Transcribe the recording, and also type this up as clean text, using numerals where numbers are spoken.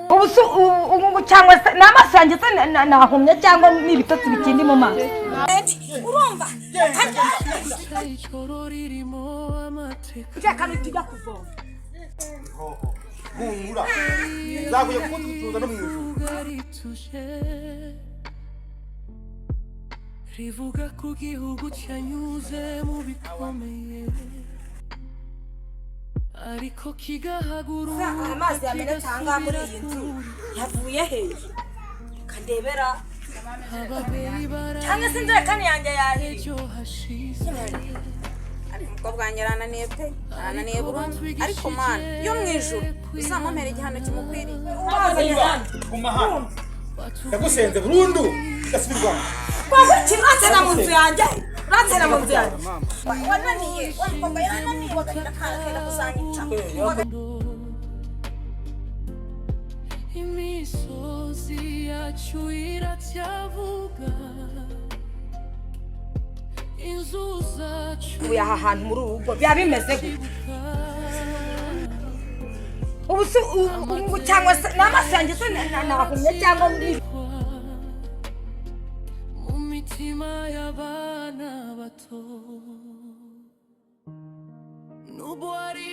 Ubu se ubu cyangwa se ni amaso yanjye se nahumye cyangwa ni ibitotsi bikindi mu maso? Urumva? Reka tujya kuvoma. Humura, nzaguye kugutuza no mu ijuru. Rivuga ku gihugu cyanyuze mu bikomeye, ariko kigahaguruka. Amazi yamenetse aha ngaha muri iyi nzu yavuye hehe? Kandebera cyangwa se injerekani yanjye yahiye? Ejo hashize. Umukobwa wanjye arananiye pe, arananiye burundu. Ariko Mana yo mu ijuru, uzamumpera igihano kimukwiriye. Guma hano, ndagusenze burundu ndasubirwamo. Wagukira, uransena mu nzu yanjye, uransena mu nzu yanjye. Wananiye wa mukobwa, yarananiye, wagahinda kenda kuzanyica. Imisozi yacu iracyavuga, inzu zacu. Ubu aha hantu muri uru rugo biba bimeze gute? Ubu se ubu cyangwa se ni amaso yanjye se nahumye cyangwa ni Mu mitima y'abana bato nubwo ari